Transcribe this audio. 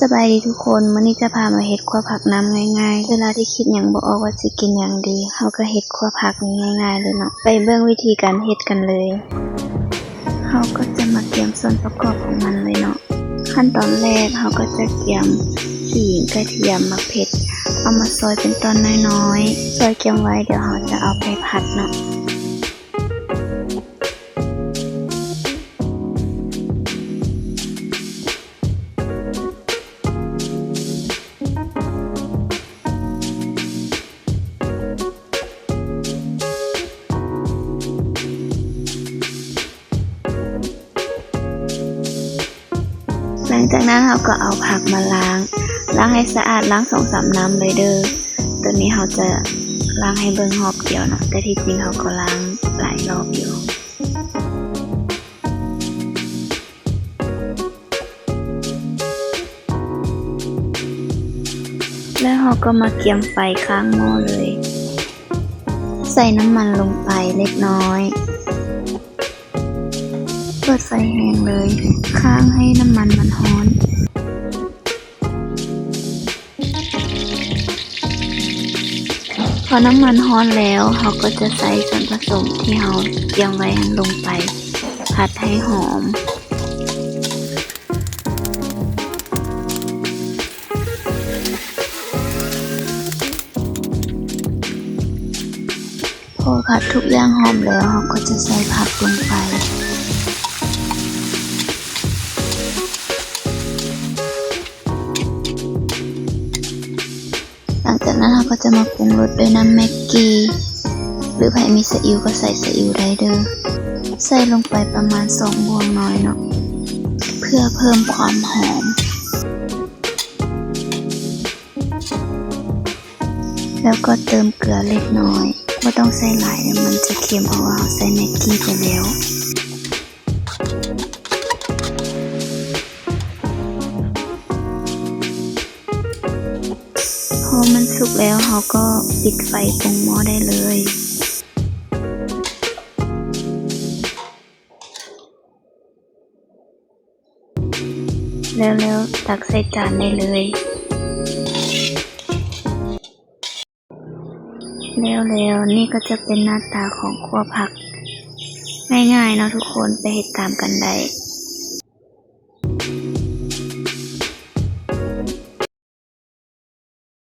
ສະບາຍດີທຸກຄົນ, ມື້ນີ້ຈະພາມາເຮັດຂົ້ວຜັກນ້ຳງ່າຍໆ. ເວລາທີ່ຄິດຫຍັງບໍ່ອອກວ່າຊິກິນຫຍັງດີ, ເຮົາກໍເຮັດຂົ້ວຜັກນີ້ງ່າຍໆເລີຍເນາະ. ໄປເບິ່ງວິທີການເຮັດກັນເລີຍ. ເຮົາກໍຈະມາກຽມສ່ວນປະກອບຂອງມັນເລີຍເນາະ. ຂັ້ນຕອນແລກເຮົາກໍຈະກຽມຂີງ, ກະທຽມ, ໝາກເຜັດ ເອົາມາຊອຍເປັນຕອນນ້ອຍໆ ຊອຍກຽມໄວ້, ດຽວເຮົາຈະເອົາໄປຜັດເນາະ. ຫຼັງຈາກນັ້ນເຮົາກໍເອົາຜັກມາລ້າງ, ລ້າງໃຫ້ສະອາດ, ລ້າງສອງສາມນ້ຳເລີຍເດີ້. ໂຕນີ້ເຮົາຈະລ້າງໃຫ້ເບິ່ງຮອບດຽວເນາະ, ແຕ່ທີ່ຈິງເຮົາກໍລ້າງຫຼາຍຮອບຢູ່. ແລ້ວເຮົາກໍມາກຽມໄຟຂ້າງໝໍ້ເລີຍ. ໃສ່ນ້ຳມັນລົງໄປເລັກນ້ອຍ. ເປີດໄຟແຮງເລີຍ, ຄ້າງໃຫ້ນ້ຳມັນມັນຮ້ອນ. ພໍນ້ຳມັນຮ້ອນແລ້ວ, ເຮົາກໍຈະໃສ່ສ່ວນປະສົມທີ່ເຮົາກຽມໄວ້ຫັ້ນລົງໄປ, ຜັດໃຫ້ຫອມ. ພໍຜັດທຸກຢ່າງຫອມແລ້ວ, ເຮົາກໍຈະໃສ່ຜັກລົງໄປ. ຫຼັງຈາກນັ້ນເຮົາກໍຈະມາປຸງລົດດ້ວຍນ້ຳແມັກກີ, ຫຼືໃຜມີຊີອິ້ວກໍໃສ່ຊີອິ້ວໄດ້ເດີ້. ໃສ່ລົງໄປປະມານສອງບ່ວງນ້ອຍເນາະ, ເພື່ອເພີ່ມຄວາມຫອມ. ແລ້ວກໍເຕີມເກືອເລັກນ້ອຍ, ບໍ່ຕ້ອງໃສ່ຫຼາຍ, ມັນຈະເຄັມ ເພາະວ່າເຮົາໃສ່ແມັກກີໄປແລ້ວ. ພໍມັນສຸກແລ້ວ, ເຮົາກໍປິດໄຟປົງໝໍ້ໄດ້ເລີຍ. ແລ້ວໆ ຕັກໃສ່ຈານໄດ້ເລີຍ. ແລ້ວໆ ນີ້ກໍຈະເປັນໜ້າຕາຂອງຂົ້ວຜັກ. ງ່າຍໆເນາະທຸກຄົນ, ໄປເຮັດຕາມກັນໄດ້.